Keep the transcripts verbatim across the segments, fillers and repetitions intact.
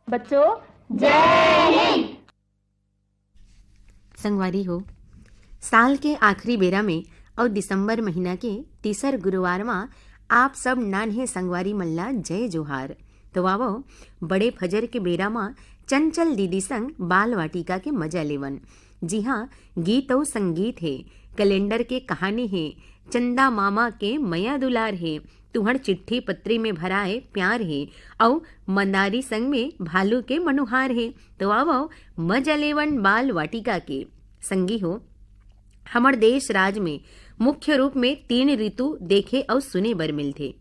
बच्चों, जय हिंद। संगवारी हो, साल के आखिरी बेरा में अउ दिसंबर महीना के तीसर गुरुवार मा आप सब नान्हे संगवारी मन ला जय जोहार। तो आवो, बड़े फजर के बेरा मा चंचल दीदी संग बाल वाटिका के मजा लेवन। जी हाँ, गीत अउ संगीत हे, कैलेंडर के कहानी हे, चंदा मामा के मया दुलार हे, तुहर चिट्ठी पत्री में भराए प्यार हे, अउ मंदारी संग में भालू के मनुहार हे। तो आवो, मजा लेवन बाल वाटिका के। संगी हो, हमर देश राज में मुख्य रूप में तीन ऋतु देखे अउ सुने बर मिलथे।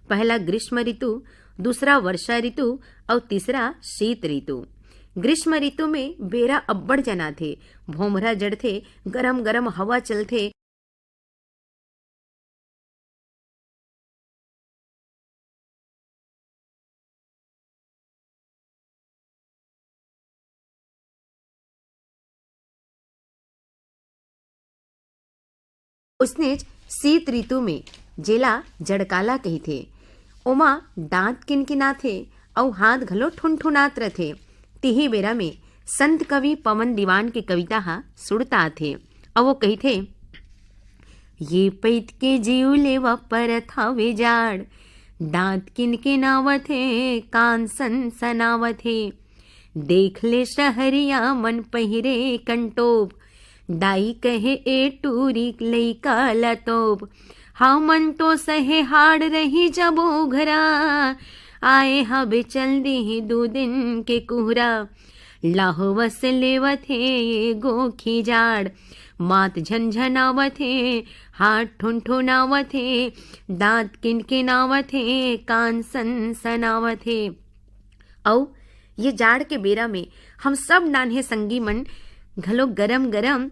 पहला ग्रीष्म ऋतु, दूसरा वर्षा ऋतु अउ तीसरा शीत ऋतु। ग्रीष्म ऋतु में बेरा अब्बड़ जनाथे, भोंभरा जड़थे, गरम गरम हवा चलथे। उसनेच शीत ऋतु में जेला जड़काला कहिथे, ओमा दांत किनकिनाथे अउ हाथ घलो ठुनठुनात रथे। तिही बेरा में संत कवि पवन दीवान के कविता हा सुरता आथे अउ वो कहिथे, ये पइत के जीव लेवा परत हवे जाड़, दांत किनकिनावत हे, कान सनसनावत हे। देख ले शहरिया मन पहिरे कंटोप, दाई कहे ए टूरी लइका ला तोप। हमन तो सहे हाड़ रही जबो घरा, आए हबे चल दिही दू दिन के कुहरा। लाहवस लेवत हे एगो खिजाड़, मात झनझनावत हे, हाथ ठुनठुनावत हे, दांत किनकिनावत हे, कान सनसनावत हे। अउ ये जाड़ के बेरा में हम सब नान्हे संगी मन घलो गरम गरम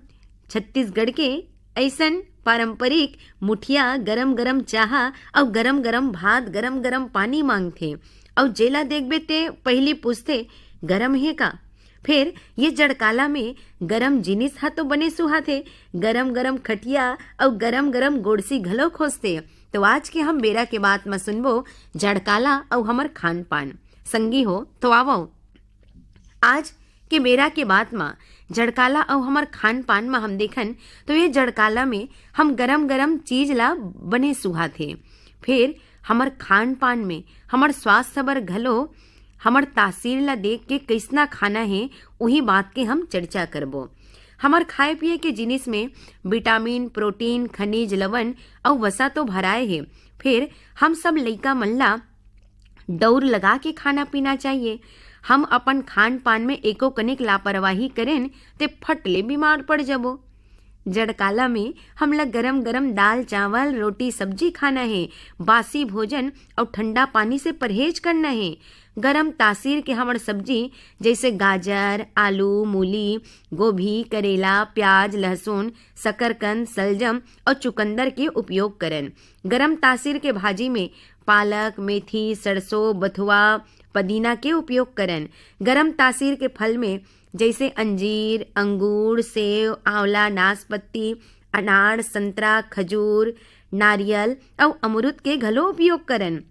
छत्तीसगढ़ के अइसन पारंपरिक मुठिया, गरम गरम चाहा अउ गरम गरम भात, गरम गरम पानी मांगथे। अउ जेला देखबे ते पहिली पूछथे, "गरम हे का?" फेर ये जड़काला में गरम जिनिस ह तो बने सुहाथे, गरम गरम खटिया अउ गरम गरम गोड़सी घलो खोजथे। तो आज के हम बेरा के बात म सुनबो जड़काला अउ हमर खान पान। संगी हो, तो आवव। आज के बेरा के बात म जड़काला अउ हमर खान पान म हम देखन, तो ये जड़काला में हम गरम गरम चीज ला बने सुहाथे। फेर हमर खान पान में हमर स्वास्थ्य बर घलो हमर तासीर ला देख के कइसना खाना हे, उही बात के हम चर्चा करबो। हमर खाए पिए के जिनिस में विटामिन, प्रोटीन, खनिज, लवण अउ वसा तो भराए हे, फेर हम सब लइका मन ला दौर लगा के खाना पीना चाहिए। हम अपन खान पान में एको कनिक लापरवाही करेन, ते फट ले बीमार पड़ जबो। जड़काला में हमला गरम गरम दाल, चावल, रोटी, सब्जी खाना हे। बासी भोजन अउ ठंडा पानी से परहेज करना हे। गरम तासीर के हमर सब्जी जैसे गाजर, आलू, मूली, गोभी, करेला, प्याज, लहसुन, शकरकंद, सलजम अउ चुकंदर के उपयोग करन। गरम तासीर के भाजी में पालक, मेथी, सरसों, बथुआ, पदीना के उपयोग करन। गरम तासीर के फल में जैसे अंजीर, अंगूर, सेव, आंवला, नाशपत्ती, अनार, संतरा, खजूर, नारियल अउ अमरूद के घलो उपयोग करन।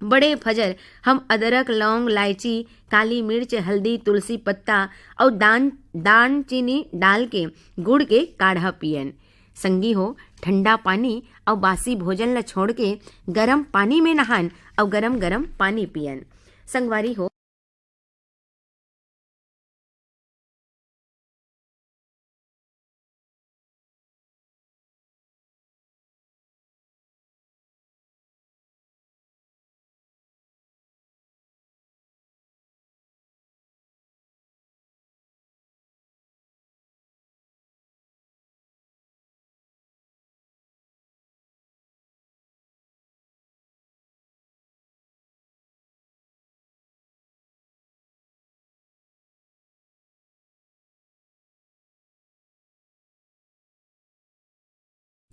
बड़े फजर हम अदरक, लौंग, लाइची, काली मिर्च, हल्दी, तुलसी पत्ता अउ दान, दानचीनी डाल के गुड़ के काढ़ा पियन। संगी हो, ठंडा पानी अउ बासी भोजन ल छोड़ के गरम पानी में नहान अउ गरम गरम पानी पियन। संगवारी हो,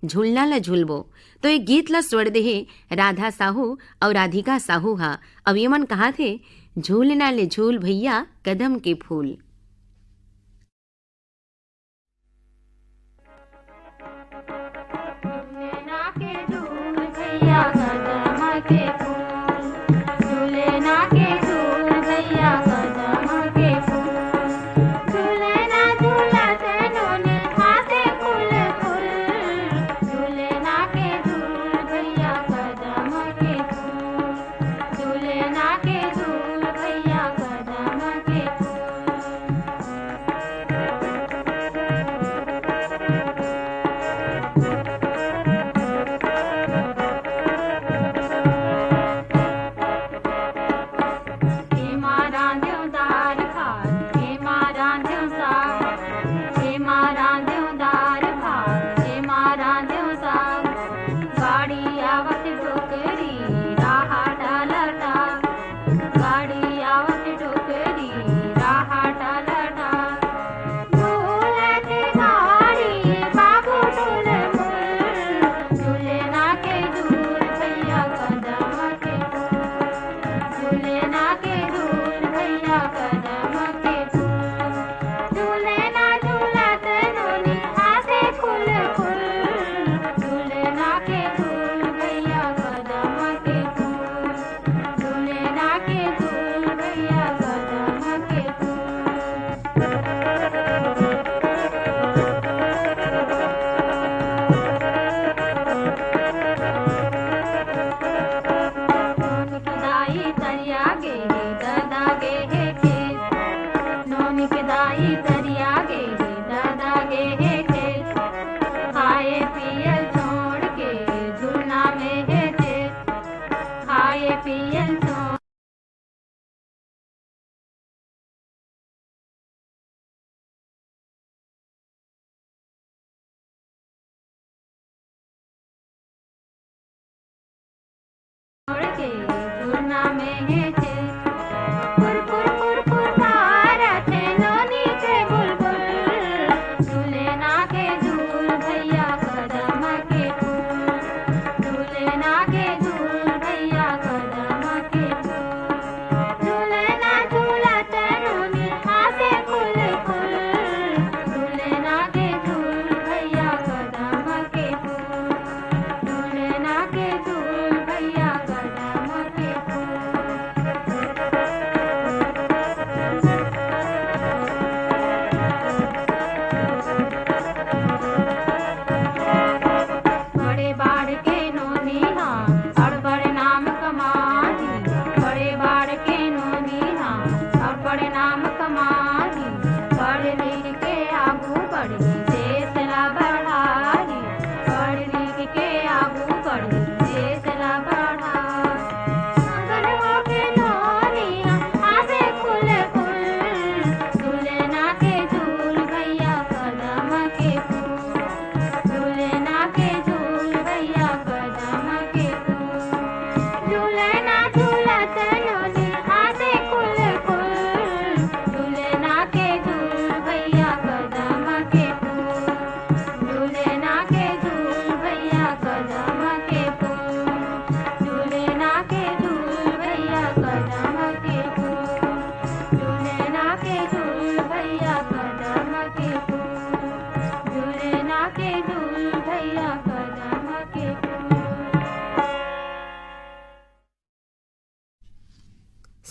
झुलना ल झुलबो। तो ये गीत ल स्वर देहे राधा साहू अउ राधिका साहू हा। अब ये मन कहा थे, झूलना ले झूल भैया कदम के फूल।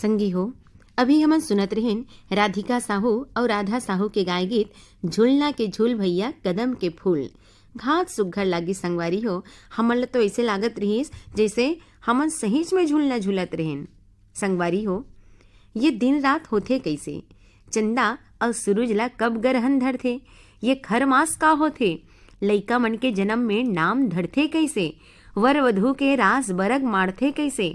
संगी हो, अभी हमन सुनत रहेन राधिका साहू अउ राधा साहू के गाय गीत झुलना के झूल भैया कदम के फूल। भात सुग्घर लागी संगवारी हो, हमन ल तो ऐसे लागत रहिस जैसे हमन सहीच में झुलना झुलत रहेन। संगवारी हो, ये दिन रात होथे कैसे? चंदा अउ सूरज ला कब गरहन धरथे? ये खरमास का होथे? लइका मन के जन्म में नाम धरथे कैसे? वर वधू के रास बरग माड़थे कैसे?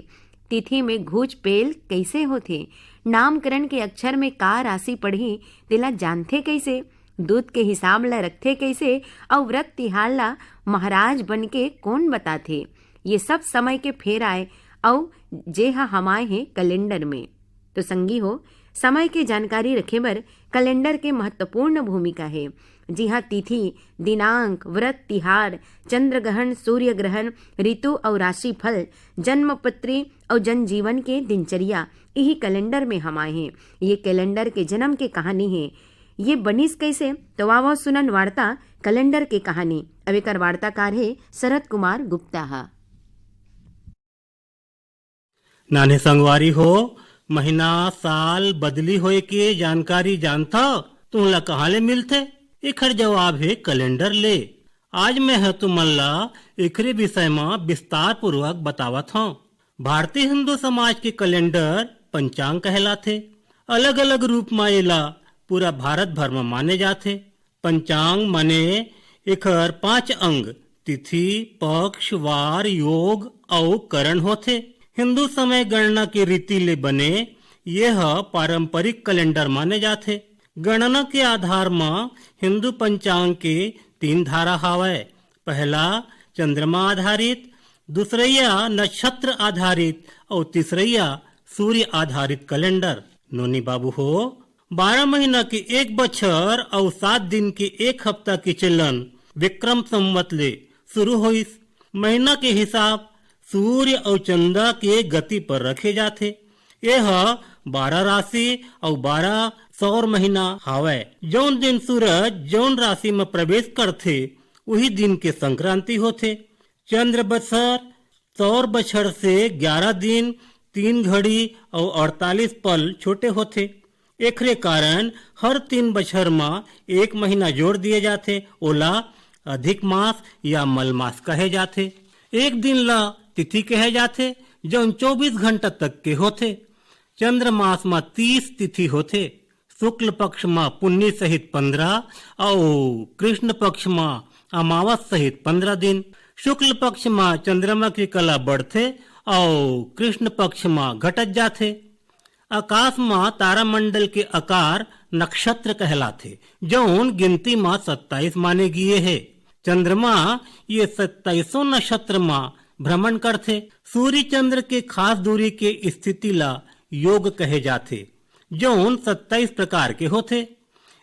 तिथि में घूच पेल कैसे होथे? नामकरण के अक्षर में का राशि पड़ही, तेला जानथे कैसे? दूध के हिसाब ला रखथे कैसे? अउ व्रत तिहार ला महाराज बन के कौन बताथे? ये सब समय के फेर आय, अउ जे ह हमाय हे कैलेंडर में। तो संगी हो, समय के जानकारी रखे बर कैलेंडर के महत्वपूर्ण भूमिका हे। जिहां तिथि, दिनांक, व्रत तिहार, चंद्र ग्रहण, सूर्य ग्रहण, ऋतु अउ राशिफल, जन्म पत्री अउ जनजीवन के दिनचर्या, इही कैलेंडर में हमाय हे। ये कैलेंडर के जन्म के कहानी हे। ये बनिस कैसे? तो आवव सुनन वार्ता कैलेंडर के कहानी। अब एकर वार्ताकार हे शरद कुमार गुप्ता ह। नान्हे संगवारी हो, महीना, साल बदली होए के जानकारी जानथव? तुमला कहाँ ले मिलथे? एखर जवाब हे कैलेंडर ले। आज मैं ह तुमन ला एखरे विषय म विस्तार पूर्वक बतावत हंव। भारतीय हिंदू समाज के कैलेंडर पंचांग कहलाथे। अलग-अलग रूप म एला पूरा भारत भर म माने जाथे। पंचांग माने एखर पांच अंग, तिथि, पक्ष, वार, योग अउ करण होथे। हिंदू समय गणना के रीति ले बने ये ह पारंपरिक कैलेंडर माने जाथे। गणना के आधार म हिंदू पंचांग के तीन धारा हावय। पहला चंद्रमा आधारित, दूसरइया नक्षत्र आधारित अउ तीसरइया सूर्य आधारित कैलेंडर। नोनी बाबू हो, बारह महीना के एक बछर अउ सात दिन के एक हफ्ता के चलन विक्रम संवत ले शुरू होइस। महीना के हिसाब सूर्य अउ चंदा के गति पर रखे जाथे। ये ह बारह राशि अउ बारह सौर महीना हावय। जौन दिन सूरज जौन राशि म प्रवेश करथे, उही दिन के संक्रांति होथे। चंद्र बछर सौर बछर से ग्यारह दिन, तीन घड़ी अउ अड़तालीस पल छोटे होथे। एखरे कारण हर तीन बछर म एक महीना जोड़ दिए जाथे, ओला अधिक मास या मलमास कहे जाथे। एक दिन ला तिथि कहे जाथे, जौन चौबीस घंटा तक के होथे। चंद्रमास म तीस तिथि होथे। शुक्ल पक्ष म पुन्नी सहित पन्द्रह अउ कृष्ण पक्ष म अमावस सहित पन्द्रह दिन। शुक्ल पक्ष म चंद्रमा के कला बढ़थे अउ कृष्ण पक्ष म घटत जाथे। आकाश म तारामंडल के आकार नक्षत्र कहलाथे, जौन गिनती म सत्ताईस माने गिए हे। चंद्रमा ये सत्ताईसों नक्षत्र म भ्रमण करथे। सूर्य चंद्र के खास दूरी के स्थिति ला योग कहे जाथे, जौन सत्ताईस प्रकार के होथे।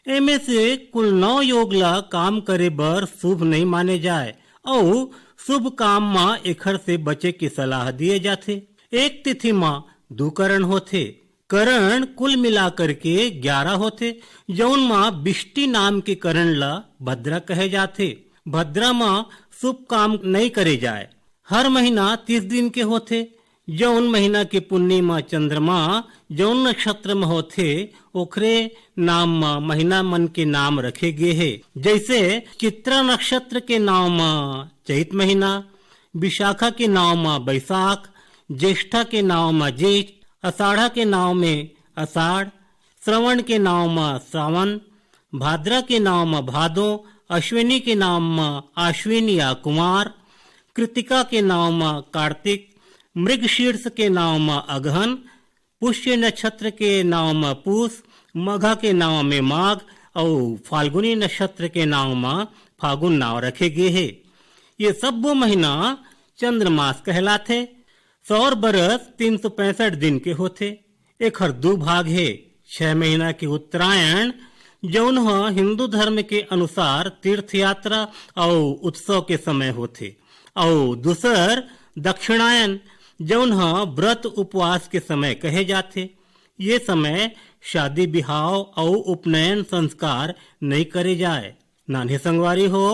एमे से कुल नौ योग ला काम करे बर शुभ नइ माने जाय अउ शुभ काम म एखर से बचे के सलाह दिए जाथे। एक तिथि म दू करण होथे। करण कुल मिलाकर के ग्यारह होथे, जौन म बिष्टी नाम के करण ला भद्रा कहे जाथे। भद्रा म शुभ काम नइ करे जाय। हर महीना तीस दिन के होथे। जौन महीना के पुन्नी म चंद्रमा जौन नक्षत्र म होथे, ओखरे नाम म महीना मन के नाम रखे गे हे। जैसे चित्रा नक्षत्र के नाम म चैत महीना, विशाखा के नाम म बैसाख, ज्येष्ठा के नाम म ज्येष्ठ, आषाढ़ा के नाम में आषाढ़, श्रवण के नाम म सावन, भाद्रा के नाम म भादो, अश्विनी के नाम म आश्विन या कुमार, कृतिका के नाम म कार्तिक, मृगशीर्ष के नाम म अगहन, पुष्य नक्षत्र के नाम म पूस, मघा के नाम में माघ अउ फाल्गुनी नक्षत्र के नाम म फागुन नाव रखे गे हे। ये सब्बो महीना चंद्रमास कहलाथे। सौर बरस तीन सौ पैंसठ दिन के होथे। एखर दू भाग हे। छह महीना के उत्तरायण, जौन ह हिंदू धर्म के अनुसार तीर्थ यात्रा अउ उत्सव के समय होथे, अउ दूसर दक्षिणायन, जौन ह व्रत उपवास के समय कहे जाथे। ये समय शादी बिहाव अउ उपनयन संस्कार नइ करे जाय। नान्हे संगवारी हो,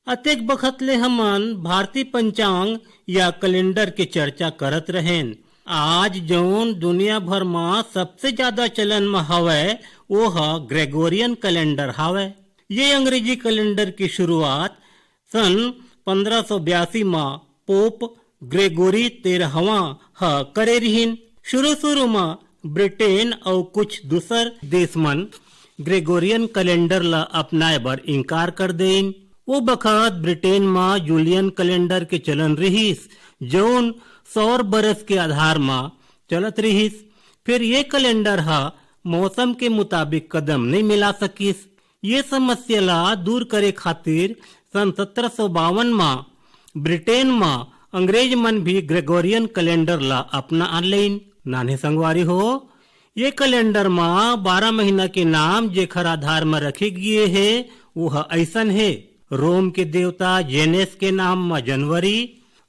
अतेक बखत ले हमन भारतीय पंचांग या कैलेंडर के चर्चा करत रहेन। आज जौन दुनिया भर म सबसे ज्यादा चलन म हवय, वो ह ग्रेगोरियन कैलेंडर हवय। ये अंग्रेजी कैलेंडर की शुरुआत सन पंद्रह सौ बयासी म पोप ग्रेगोरी तेरहवां ह करे रिहिन। शुरू-शुरू म ब्रिटेन अउ कुछ दूसर देश मन ग्रेगोरियन कैलेंडर ल अपनाए बर इंकार कर देइन। ओ बखत ब्रिटेन म जूलियन कैलेंडर के चलन रिहिस, जौन सौर बरस के आधार म चलत रिहिस। फिर ये कैलेंडर ह मौसम के मुताबिक कदम नइ मिला सकिस। ये समस्या ला दूर करे खातिर सन सत्रह सौ बावन म ब्रिटेन म अंग्रेज मन भी ग्रेगोरियन कैलेंडर ला अपना लेइन। नान्हे संगवारी हो, ये कैलेंडर म बारह महीना के नाम जेखर आधार म रखे गिए हे, वो ह अइसन हे: रोम के देवता जेनेस के नाम म जनवरी,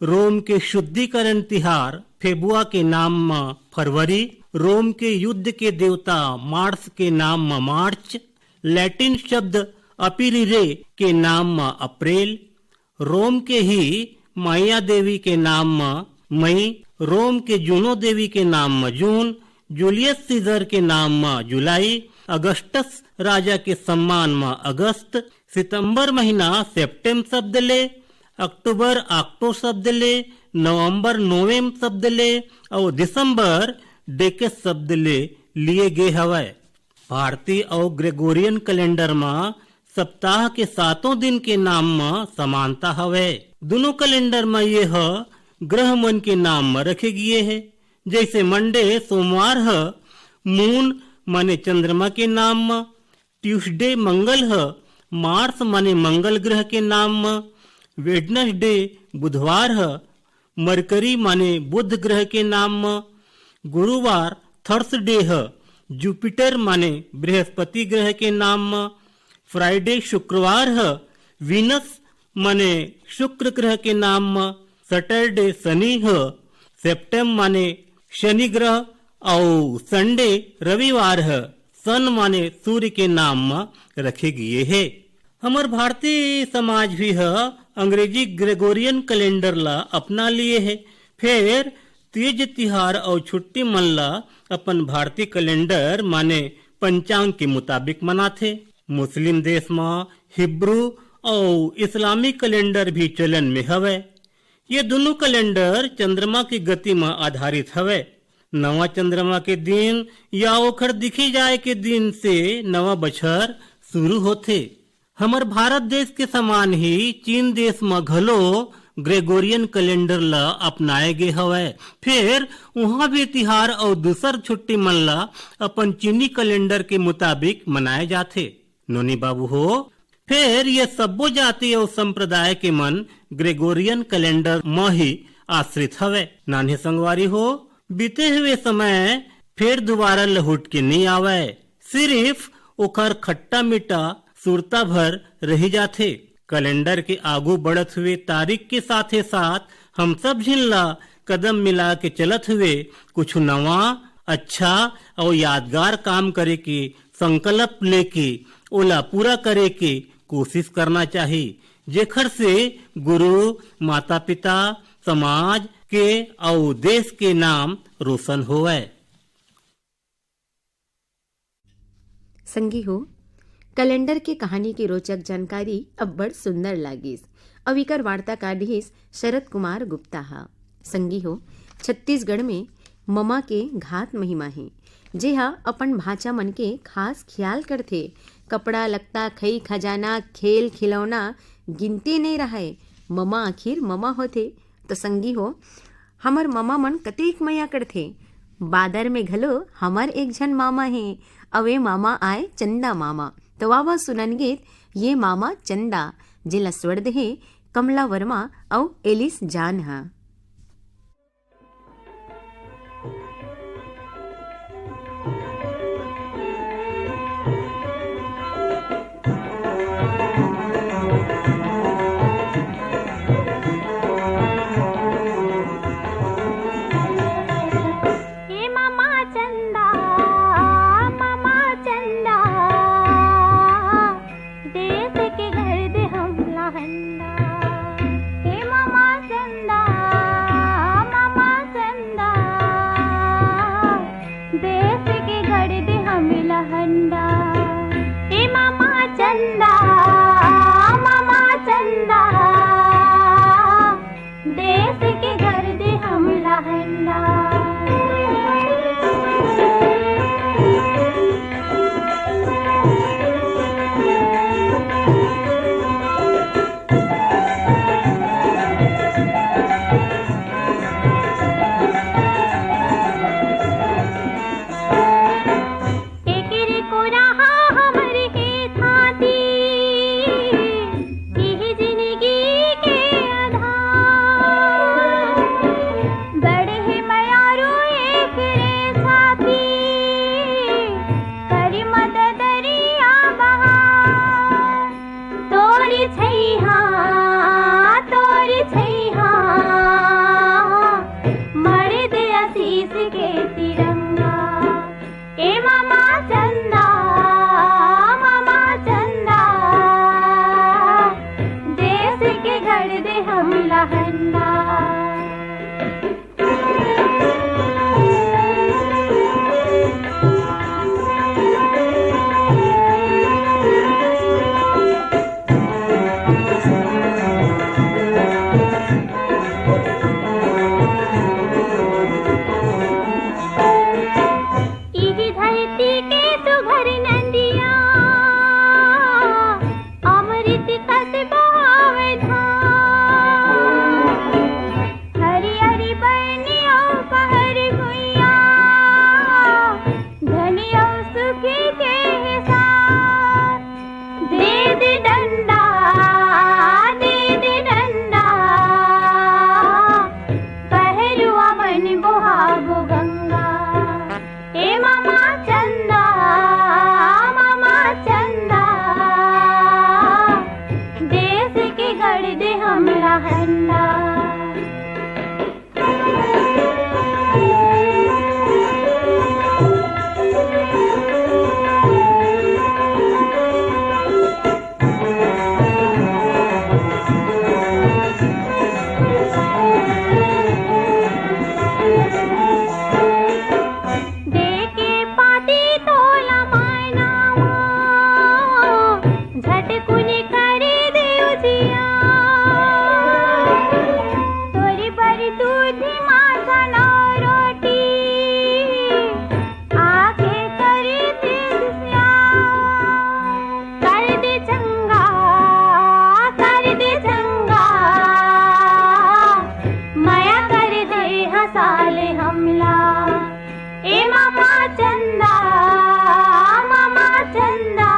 रोम के शुद्धिकरण तिहार फेबुआ के नाम म फरवरी, रोम के युद्ध के देवता मार्स के नाम म मार्च, लैटिन शब्द अपिरिरे के नाम म अप्रैल, रोम के ही माइया देवी के नाम म मई, रोम के जूनो देवी के नाम म जून, जूलियस सीजर के नाम म जुलाई, अगस्टस राजा के सम्मान म अगस्त, सितंबर महीना सेप्टेम शब्द ले, अक्टूबर ऑक्टो शब्द ले, नवंबर नोवेम शब्द ले अउ दिसंबर डेकेस शब्द ले लिए गे हवय। भारतीय अउ ग्रेगोरियन कैलेंडर म सप्ताह के सातों दिन के नाम म समानता हवय। दुनों कैलेंडर म ये ह ग्रह मन के नाम म रखे गिए हे। जैसे मंडे, सोमवार ह मून माने चंद्रमा के नाम म, ट्यूसडे मंगल ह मार्स माने मंगल ग्रह के नाम म, वेडनसडे बुधवार ह मरकरी माने बुध ग्रह के नाम म, गुरुवार थर्सडे ह जुपिटर माने बृहस्पति ग्रह के नाम म, फ्राइडे शुक्रवार ह वीनस माने शुक्र ग्रह के नाम म, सैटरडे शनि ह सेप्टेम माने शनि ग्रह, अउ संडे रविवार ह सन माने सूर्य के नाम म रखे गिए हे। हमर भारतीय समाज भी ह अंग्रेजी ग्रेगोरियन कैलेंडर ला अपना लिए हे। फेर तीज तिहार अउ छुट्टी मन ला अपन भारतीय कैलेंडर माने पंचांग के मुताबिक मनाथे। मुस्लिम देश म हिब्रू अउ इस्लामी कैलेंडर भी चलन में हवय। ये दुनों कैलेंडर चंद्रमा के गति म आधारित हवय। नवा चंद्रमा के दिन या ओखर दिखे जाए के दिन से नवा बछर शुरू होथे। हमर भारत देश के समान ही चीन देश म घलो ग्रेगोरियन कैलेंडर ल अपनाए गे हवय। फेर उहाँ भी तिहार अउ दूसर छुट्टी मन ल अपन चीनी कैलेंडर के मुताबिक मनाए जाथे। नोनी बाबू हो, फेर ये सब्बो जाति अउ संप्रदाय के मन ग्रेगोरियन कैलेंडर म ही आश्रित हवय। नान्हे संगवारी हो, बीते हुए समय फेर दोबारा लहुट के नइ आवय, सिरिफ ओखर खट्टा-मीठा सुरता भर रहि जाथे। कैलेंडर के आगू बढ़त हुए तारीख के साथे-साथ हम सब झिन ला कदम मिला के चलत हुए कुछु नवा, अच्छा अउ यादगार काम करे के संकल्प लेके ओला पूरा करे के कोशिश करना चाही, जेखर से गुरु, माता-पिता, समाज के अउ देश के नाम रोशन होवय। संगी हो, कैलेंडर के कहानी के रोचक जानकारी अब्बड़ सुंदर लागिस। अउ इकर वार्ताकार रिहिस शरद कुमार गुप्ता ह। संगी हो, छत्तीसगढ़ में ममा के घात महिमा हे, जेहा अपन भांचा मन के खास ख्याल करथे। कपड़ा लत्ता, खई खजाना, खेल खिलौना गिनती नइ रहय, ममा आखिर ममा होथे। तो संगी हो, हमर ममा मन कतेक मया करथे। बादर में घलो हमर एक झन मामा हे, अउ ए मामा आय चंदा मामा। तो आवा सुनन गीत ये मामा चंदा, जेला स्वर दे हे कमला वर्मा अउ एलिस जान ह। ए मामा चंदा, मामा चंदा, देत के घर दे हमला हंडा। ए मामा चंदा, चंदा, मामा चंदा, देश के गढ़ दे हमला हंडा। इही धरती के सुघर नंदिया, अमृत कस बहावे धाम। हरी हरी बरनी अउ पहर भुइयां, धनी अउ सुखी के हिसाब। दे दे डंडा, दे दे डंडा, पहरुआ बन बोहाबो गंगा। ए मामा चंदा, मामा चंदा, देश के गढ़ दे हमला हंडा। देके पाती तोला मायना, झटकुनी करी दे उजिया। तोरी बर दूध माखन अउ रोटी, आके करी दे दुसिया। कर दे चंगा, कर दे चंगा, मया कर दे हंसा ले हमला। ए मामा चंदा, मामा चंदा,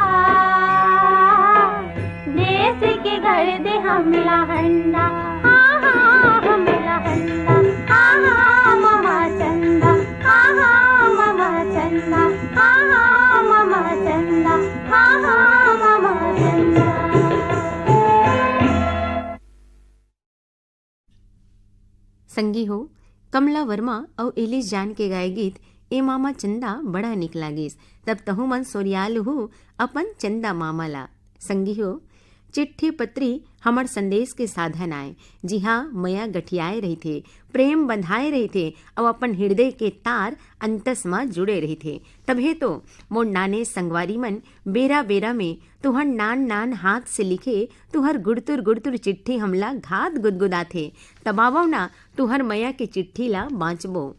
देश के गढ़ दे हमला हंडा। हाँ, हाँ, हमला हंडा। हाँ, हाँ, मामा चंदा। हाँ, हाँ, मामा चंदा। हाँ, हाँ, मामा चंदा। हाँ, हाँ, मामा चंदा। संगी हो, कमला वर्मा अउ एलिस जान के गाए गीत ए मामा चंदा बड़ा निक लागिस। तब तहू मन सोरियाल हू अपन चंदा मामा ला। संगी हो, चिट्ठी पत्री हमर संदेश के साधन आय, जिहां मया गठियाए रहिथे, प्रेम बंधाए रहिथे अउ अपन हृदय के तार अंतस म जुड़े रहिथे। तभे तो मोर नाने संगवारी मन बेरा बेरा में तुहर नान नान हाथ से लिखे तुहर गुड़तुर गुड़तुर चिट्ठी हमला घात गुदगुदाथे। तब आवव ना, तुहर मया के चिट्ठी ला बांचबो।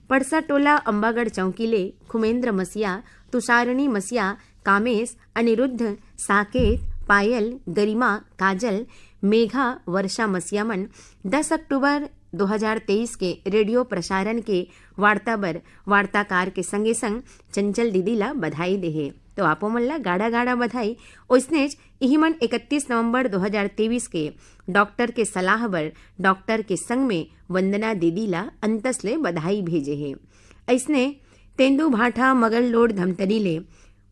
पड़सा टोला अम्बागढ़ चौकी ले खुमेंद्र मसिया, तुषारणी मसिया, कामेश, अनिरुद्ध, साकेत, पायल, गरिमा, काजल, मेघा, वर्षा मसिया मन दस अक्टूबर दो हज़ार तेईस के रेडियो प्रसारण के वार्ता बर वार्ताकार के संगे संग चंचल दीदी ला बधाई देहे। तो आपो मन ला गाड़ा गाड़ा बधाई। ओइसनेच इही मन इकतीस नवंबर दो हज़ार तेईस के डॉक्टर के सलाह बर डॉक्टर के संग में वंदना दीदी ला अंतस ले बधाई भेजे हे। अइसने तेंदू भाठा मगल लोड धमतरी ले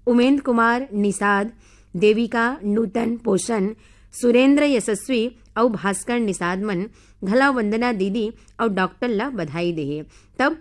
उमेंद्र कुमार निषाद, देविका, नूतन, पोषण, सुरेंद्र यशस्वी अउ भास्कर निषाद मन घला वंदना दीदी अउ डॉक्टर ला बधाई देहे। तब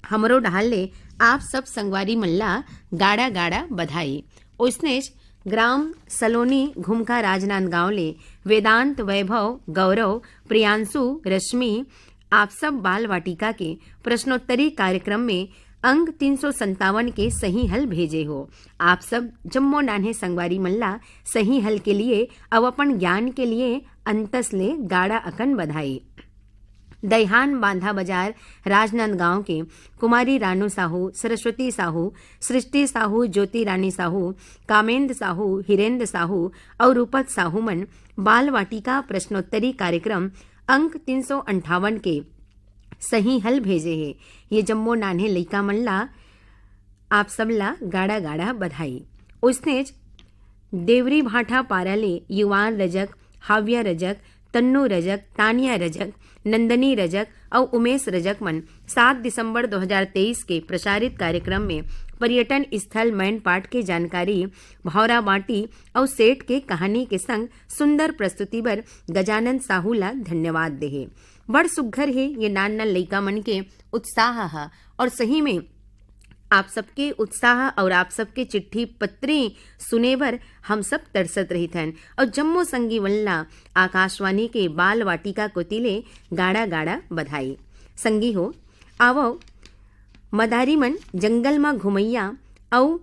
हमरो डहार ले आप सब संगवारी मन ला गाड़ा गाड़ा बधाई। ओइसनेच ग्राम सलोनी घुमका राजनांदगांव ले वेदांत, वैभव, गौरव, प्रियांशु, रश्मि, आप सब बाल वाटिका के प्रश्नोत्तरी कार्यक्रम में अंक तीन सौ संतावन के सही हल भेजे हो। आप सब जम्मो नान्हे संगवारी मन ला सही हल के लिए अउ अपन ज्ञान के लिए अंतस ले गाड़ा अकन बधाई। दैहान बांधा बाजार राजनांदगांव के कुमारी रानू साहू, सरस्वती साहू, सृष्टि साहू, ज्योति रानी साहू, कामेंद्र साहू, हिरेंद्र साहू अउ रूपक साहू मन बाल वाटिका प्रश्नोत्तरी कार्यक्रम अंक तीन सौ अंठावन के सही हल भेजे हे। ये जम्मो नान्हे लइका मन ला आप सब ला गाड़ा गाड़ा बधाई। ओइसनेच देवरी भाठा पारा ले युवान रजक, हाव्या रजक, तन्नू रजक, तानिया रजक, नंदनी रजक अउ उमेश रजक मन सात दिसंबर दो हज़ार तेईस के प्रसारित कार्यक्रम में पर्यटन स्थल मैनपाट के जानकारी, भौरा बाटी अउ सेठ के कहानी के संग सुंदर प्रस्तुति बर गजानंद साहू ला धन्यवाद देहे। बड़ सुग्घर हे ये नान नान लइका मन के उत्साह ह, और सही में आप सबके उत्साह और आप सबके चिट्ठी पत्री सुने बर हम सब तरसत रहिथन। और जम्मो संगी मन ला आकाशवाणी के बाल वाटिका कोति ले गाड़ा गाड़ा बधाई। संगी हो, आवव, मदारी मन जंगल म घुमैया अउ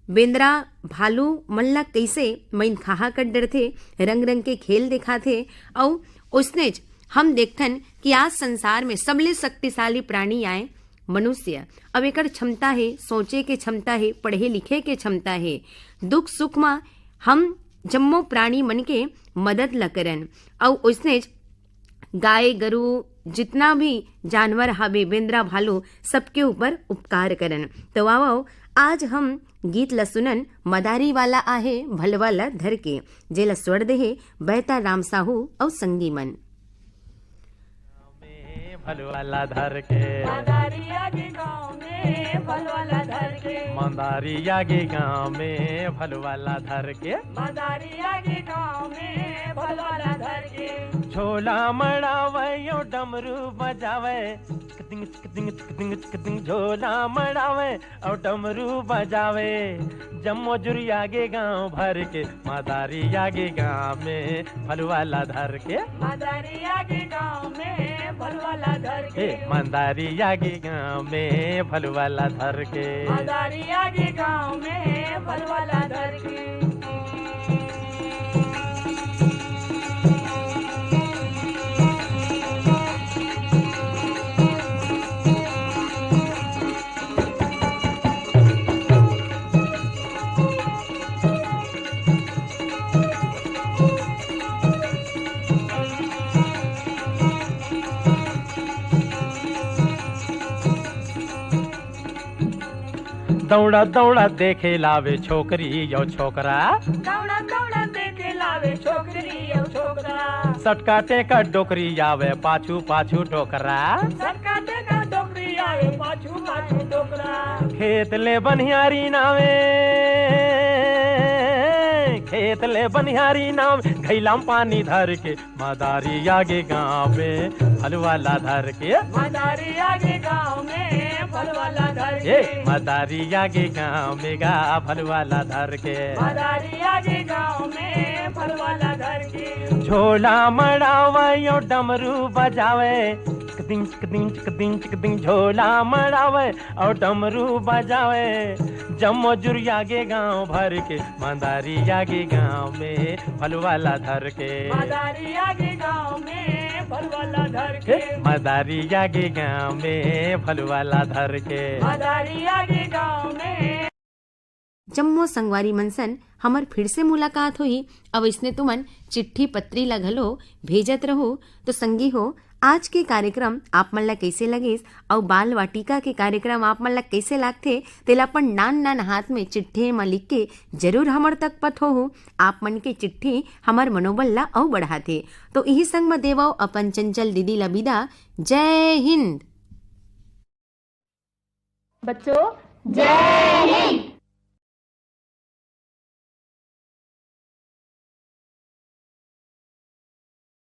बेंदरा भालू मन ला कइसे मइन खाहा कर डरथे, रंग रंग के खेल देखाथे। अउ ओसनेच हम देखथन कि आज संसार में सबले शक्तिशाली प्राणी आय मनुष्य। अब एकर क्षमता हे, सोचे के क्षमता हे, पढ़े लिखे के क्षमता हे। दुख सुख म हम जम्मो प्राणी मन के मदद ल करन। अउ ओसनेच गाय गरु, जितना भी जानवर हावे, बेंदरा भालू, सबके ऊपर उपकार करन। तो आवव, आज हम गीत ल सुनन, मदारी वाला आहे भलवा ल धर के, जेला स्वर देहे बैता राम साहू अउ संगी मन। में भलवा ला धर के। मदारिया के गाँव में भलवा ला धर के। मदारिया के गाँव में भलवा ला धर के। मदारिया के गाँव में भलवा ला धर के। झोला मड़ावे यो डमरू बजावे, चिकदिंग चिकदिंग चिकदिंग चिकदिंग झोला मड़ावे और डमरू बजावे। जम्मो जुरिया के गाँव भर के मदारिया के गाँव में भलवा ला धर के। मदारिया के गाँव में भलवा ला धर के। हे मदारिया के गाँव में भलवा ला धर के। मदारिया के गाँव में भलवा ला धर के। दौड़ा दौड़ा देखे लावे छोकरी यो छोकरा। दौड़ा दौड़ा देखे लावे छोकरी यो छोकरा। सटका टेका डोकरी आवे पाछू पाछू डोकरा। सटका टेका डोकरी आवे पाछू पाछू डोकरा। खेत ले बनिहारी नावे, खेत ले बनिहारी नावे, घैलाम पानी धर के मदारिया के गाँव में भलवा ला धर के। मदारिया के गाँव में भलवा ला धर के। ए मदारिया के गाँव में गा भलवा ला धर के। मदारिया के गाँव में भलवा ला धर के। झोला मड़ावे यो डमरू बजावे, चिकदिंग चिकदिंग चिकदिंग चिकदिंग झोला मड़ावे और डमरू बजावे। जम्मो जुरिया के गाँव भर के मदारिया के गाँव में भलवा ला धर के। मदारिया के गाँव में भलवा ला धर के। मदारिया के गाँव में भलवा ला धर के। मदारिया के गाँव में। जम्मो संगवारी मन सन हमर फिर से मुलाकात होही। अब इसने तुमन चिट्ठी पत्री ला घलो भेजत रहू। तो संगी हो, आज के कार्यक्रम आप मन ला कइसे लगिस अउ बाल वाटिका के कार्यक्रम आप मन ला कइसे लागथे, तेला अपन नान नान हाथ में चिट्ठी म लिख के जरूर हमर तक पठोहू। आप मन के चिट्ठी हमर मनोबल ला अउ बढ़ाथे। तो इही संग म देवव अपन चंचल दीदी ला बिदा। जय हिंद। बच्चों, जय हिंद।